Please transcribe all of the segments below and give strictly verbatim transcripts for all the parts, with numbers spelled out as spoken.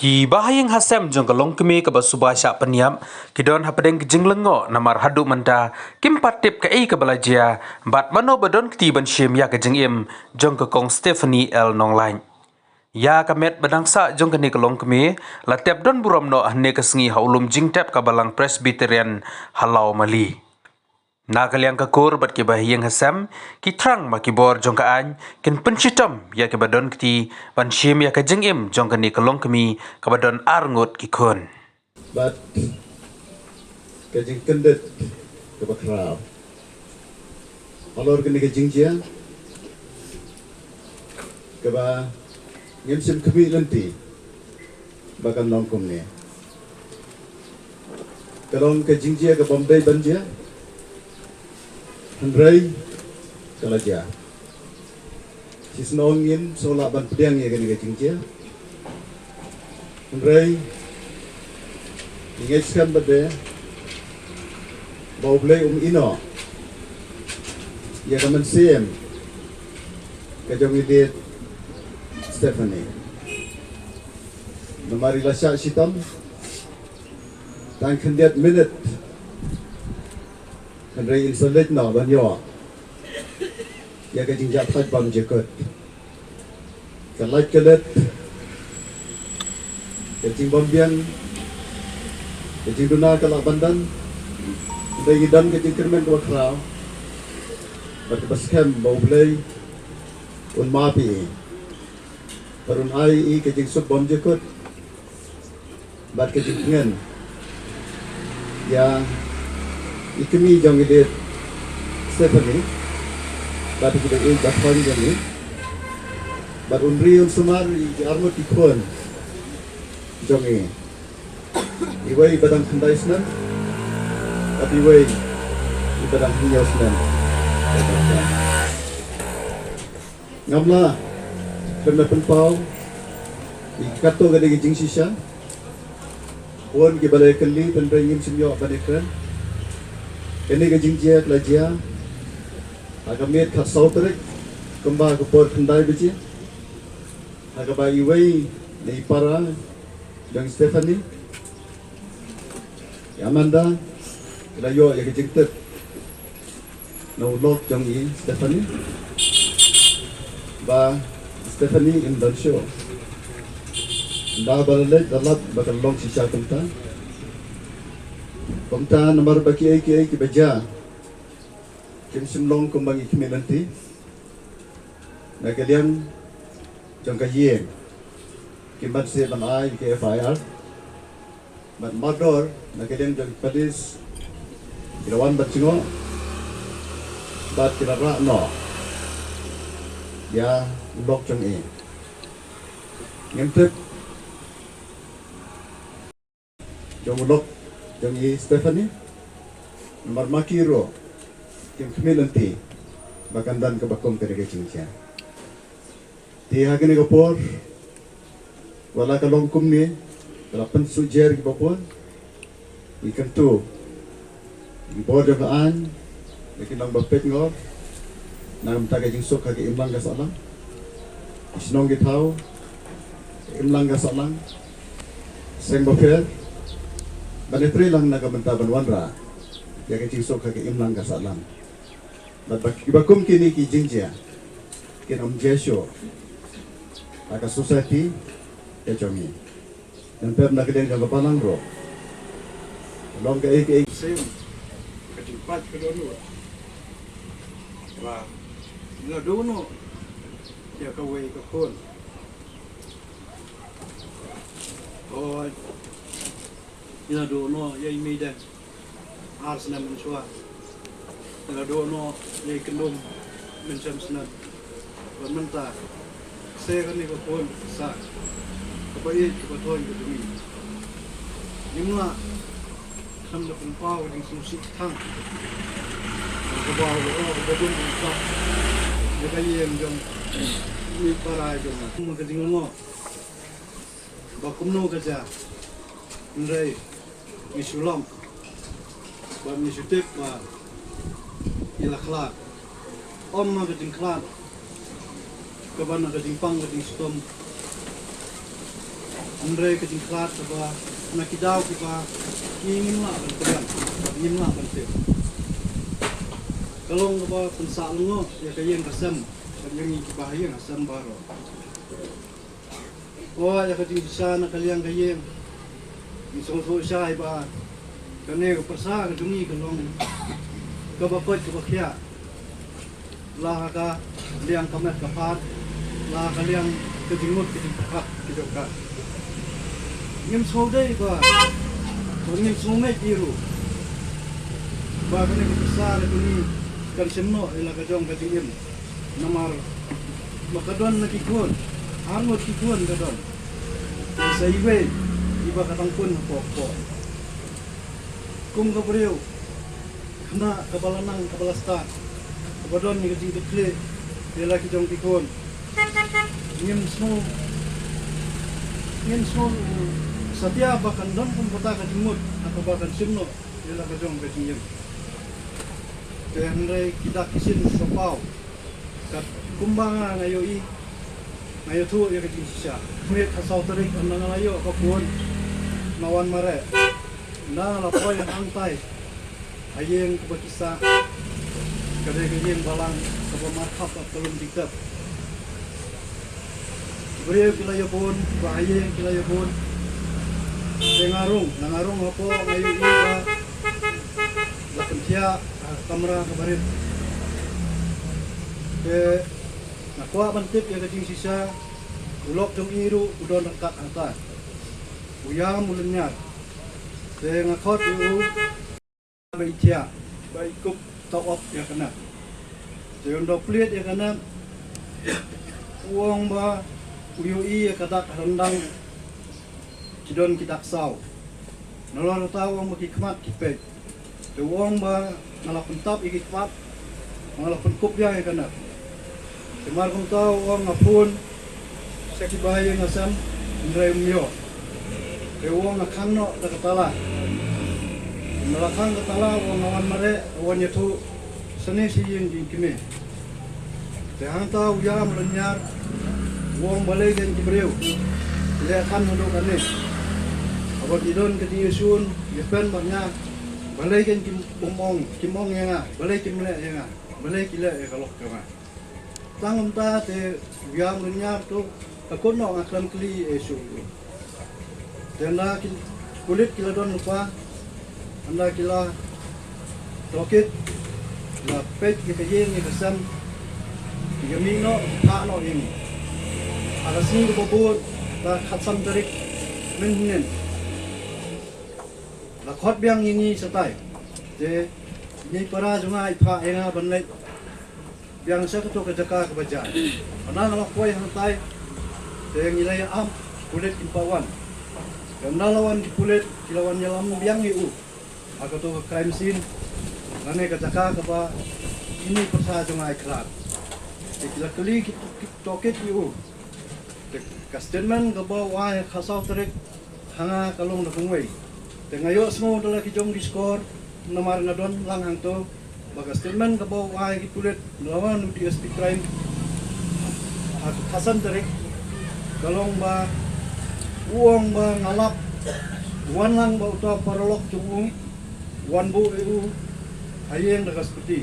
Ki bahaïing hasem jong ka longkmie kaba suba shah pynïap ki don hapdeng ka jinglyngngoh namar haduh mynta kim pat tip kaei kaba la jia bad mano ba don kti ban shim ïa ka jingim jong ka Kong Stephanie L Nonglait. Ïa ka met ba dang sah jong kane ka longkmie la tep don burom noh hane ka sngi ha u lum jingtep ka Balang Presbyterian ha Lawmali. Na ka liang ka kur bad ki bahaïing hasem ki thrang ba ki bor jong ka aiñ kin pynshitom ïa kiba don kti ban shim ïa ka jingim jong kane ka longkmie kaba don ar ngut ki khun. Bad ka jingkyndit kaba khraw halor kane ka jingjia kaba ngim shym khmih lynti ba kan long kumne. Ka long ka jingjia kaba ym dei ban jia, hynrei ka la jia. Shisnong ngim sngewlah ban pdiang ïa kane ka jingjia, hynrei ngi ngeit skhem bad ba U Blei um ïehnoh ïa ka mynsiem ka jong i Ded Stephanie. Namar i la shah shitom tang khyndiat minit, hynrei in sa leit noh ban ïoh ïa ka jingjahthait bymjukut. Ka lait ka let, ka jingbymbiang, ka jingduna ka lah ban don. Hynrei ngi don ka jingkyrmen kaba khraw bad kaba skhem ba U Blei un map ïa i bad un ai ïa i ka jingsuk bymjukut bad ka jingtngen ïa i kmie jong i Ded Stephanie bad i kmie ba thon jong i, bad un ri un sumar ïa ki arngut ki khun jong i, iwei i ba dang khyndai snem bad iwei i ba dang hynñiew snem. Ngam lah khlem da pynpaw ïa katto katne ka jingshisha. Bun kiba la ïakylli, hynrei ngim shym ïoh ban ïakren. Kane ka jingjia ka la jia ha ka miet khatsaw tarik, kumba ha ka por khyndai baje, ha kaba iwei na i para jong i Stephanie, i Amanda, i la ïoh ïa ka jingtip na u lok jong i Stephanie ba Stephanie im don shuh. Ynda ba la leit la lap ba ka long shisha kumta. Kumta namar ba kiei kiei kiba jia kim shym long kumba ngi khmih lynti. Na ka liang jong ka ïing kim banse ban ai ka F I R. Bad mardor na ka liang jong ki palis ki la wan ban jngoh bad ki la rah noh ïa u lok jong i. Ngim tip jong u lok jong i Stephanie, namar ma ki ruh kim khmih lynti ba kan don kaba kum kane ka jingjia. Te ha kane ka por, wat la ka long kumne, ka la pynsuh jer kiba bun. Ngi kyntu ïa ki bor jong ka aiñ ba kin long ba peit ngor na ka bynta ka jingsuk ha ka imlang ka sahlang. Ki shnong ki thaw, ka imlang ka sahlang, seng bapher, ban ïatreilang na ka bynta ban wanrah ïa ka jingsuk ha ka imlang ka sahlang. Bad ba kiba kum kine ki jingjia kin ym jia shuh ha ka society ka jong ngi. Ngan pep na ka liang jong ka balang ruh, long kaei kaei. Same. Ka jingpait ka don ruh ba ngi la duh noh ïa kawei ka khun. Hooid, ngi la duh noh ïa i Meideng ar snem mynshuwa. Ngi la duh noh ïa i Kyndum mynshem snem. Bad mynta, se kane ka khun sa kaba ïeit kaba thoiñ ka jong ngi. Ngim lah khlem da pynpaw ka jingsngewsih thang kaba u la ong kaba dum u la ïa ka ïing jong i para jong nga. Kum ka jinglyngngoh ba kumno ka jia, hynrei ngi shu lap bad ngi shu tip ba i la khlad. Ym ma ka jingkhlad kaba na ka jingpang ka jingshitom. Hynrei ka jingkhlad kaba na ki daw kiba ngi ngim lah ban pdiang, ngim lah ban tip. Ka long kaba pynsah lyngngoh ïa ka ïing ka sem bad ïa ngi kiba ha ïing ha sem baroh. Wat ïa ka jingshisha na ka liang ka ïing, ngi sngewthuh shai ba kane ka pyrsa ka jong ngi ka long kaba koit kaba khiah, la ha ka liang ka met ka phad, la ha ka liang ka jingmut ka jingpyrkhat ka jong ka. Ngim sngewdei ba, ba ngim sngewmih ïa ruh ba kane ka pyrsa ka jong ngi kan shim noh ïa la ka jong ka jingim. Namar ba ka don na ki khun, ar ngut ki khun ka don. Sa iwei iba ka dang khun hapoh hapoh. Kum ka briew khynnah kaba la nang kaba la stad, kaba don ïa ka jingkitkhlieh ïa la ki jong ki khun, ngim sngew, ngim sngew satia ba kan don kum kata ka jingmut ha kaba kan shim noh ïa la ka jong ka jingim. Te hynrei ki dak ki shin sa paw. Kat kumba nga nga ïohi, nga ïathuh ïa ka jingshisha. Mynta ha saw tarik ynda nga la ïoh ka phone, nga wan mareh. Ynda nga la poi hangtai ha ïing kaba ki sah, ka dei ka ïing balang kaba markhap bad ka lum dikdep. Ki briew ki la ïabun, kiba ha ïing ki la ïabun. Te nga rung, nga rung hapoh, nga ïohi ba la pynthiah ha ka kamra kaba rit. Te nga kwah ban tip ïa ka jingshisha, u lok jong i ruh u don ryngkat hangta. U ïam u lynñiar. Te nga khot ïa u ba i thiah, ba i kup tawop ïa ka nep. Te ynda u plied ïa ka nep, u ong ba u ïohi ïa ka dak ha ryndang ki don ki dak saw. Nalor kata u ong ba ki khmat ki peit. Te u ong ba nga la pyntap ïa ki khmat, nga la pynkup ïa ka nep. Te mar kumta u ong nga phone sha kiba ha ïing ha sem, hynrei ym ïoh. Te u ong nga khang noh da ka tala. Nga la khang ka tala, u ong nga wan mareh, u wan ïathuh shane sha ïing jong i kmie. Te hangta u ïam u lynñiar, u ong balei kein ki briew ki leh kan haduh kane. Haba ki don ka jingïasyllok ïa phi bad nga, balei kein kim ong, kim ong ïa nga, balei kim leh ïa nga, balei ki leh ïa ka lok ka nga. Tang kumta te u ïam u lynñiar to ka kut noh, nga khlem kylli ïa shuh. Te ynda ki pulit ki la don lypa, ynda ki la tohkit, la peit ïa ka ïing ïa ka sem, ki ïa mih noh, ki phah noh ïa ngi. Ha ka sngi kaba bud, ka khatsan tarik mynhynnin, la khot biang ïa ngi shatai. Te ine i para jong nga i phah ïa nga ban leit biang sha kato ka jaka kaba jai. Haba nga la poi hangtai, te ngi la ïa ap, ki pulit kim pat wan. Te haba la wan ki pulit, ki la wan ïalam biang ïa u ha kato ka crime scene, lane ka jaka kaba ine i pyrsa jong nga i khlad. Te ki la kylli, ki, ki tohkit ïa u. Te ka statement kaba u ai ha ka saw tarik ha nga ka long da kawei. Te nga ïohsngew da la ki jong ki shkor, namar nga don lang hangto, ba ka statement kaba u ai ki pulit, na la wan u D S P Crime ha ka khatsan tarik, ka long ba u ong ba nga lap, wan lang ba uta u paralok jong u, wan buh ïa u ha ïing da ka spiti.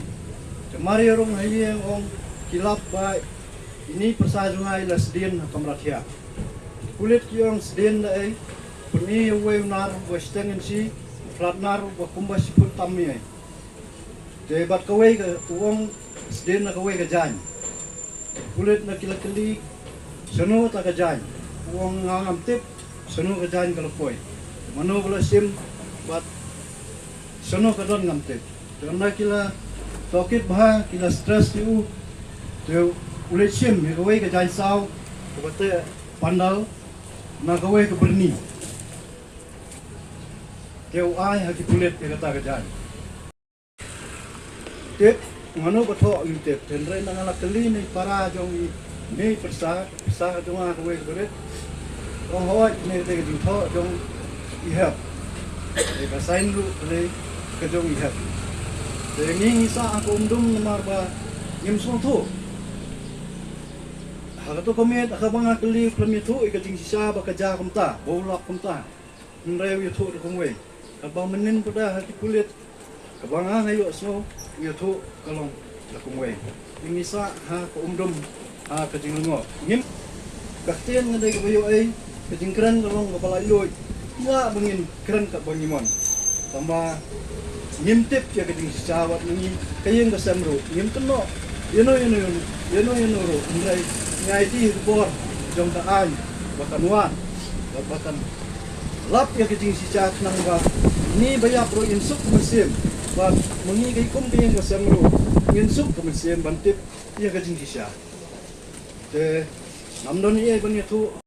Te mar ïa rung ha ïing, ong ki lap ba ine i pyrsa jong nga i la sdien ha kamra thiah. Pulit ki ong sdien da ei, pyni ïa uwei u nar uba shiteng in shi, u plat nar uba kumba shi phut tam ïa. Te bad kawei ka, u ong sdien na kawei ka jaiñ. Pulit na ki la kylli, shano ta ka jaiñ? U ong nga ngam tip shano ka jaiñ ka la poi, mano ba la shim, bad shano ka don ngam tip. Te ynda ki la tohkit bha, ki la stress ïa u, te u leit shim ïa kawei ka jaiñ saw kaba teh pandal na kawei ka byrni. Te u ai ha ki pulit ïa kata ka jaiñ. Tip, mano ba thoh ngim tip. Hynrei ynda nga la kylli na i para jong ine i pyrsa, pyrsa ka jong nga kawei ka barit, ong hooid, kane ka dei ka jingthoh jong i hep. Te ka sign ruh ka dei ka jong i hep. Te ngi ngi sah ha ka umdum namar ba ngim sngewthuh. Ha Kato ka miet ha kaba nga kylli u khlem ïathuh ïa ka jingshisha ba ka jia kumta, ba u lap kumta. Hynrei u ïathuh da kumwei. Kaba mynnin pyrda ha ki pulit, kaba nga nga ïohsngew, u ïathuh ka long da kumwei. Ngi sah ha ka umdum ha ka jinglyngngoh. Ngim, ka ktien nga dei kaba ïoh ei, ka jingkren ka long kaba laitluid. Ïa ba ngin kren katba ngi mon. Tangba ngim tip ïa ka jingshisha wat ngi ka ïing ka sem ruh. Ngim kynnoh ïano ïano ïano ïano ruh. Hynrei ngi aiti ha ka bor jong ka aiñ ba kan wan bad ba kan lap ïa ka jingshisha khnang ba ngi ba ïap ruh ngin suk ka mynsiem. Bad ma ngi ka kum ka ïing ka sem ruh ngin suk ka mynsiem ban tip ïa ka jingshisha. Te ngam don ei ei ban ïathuh.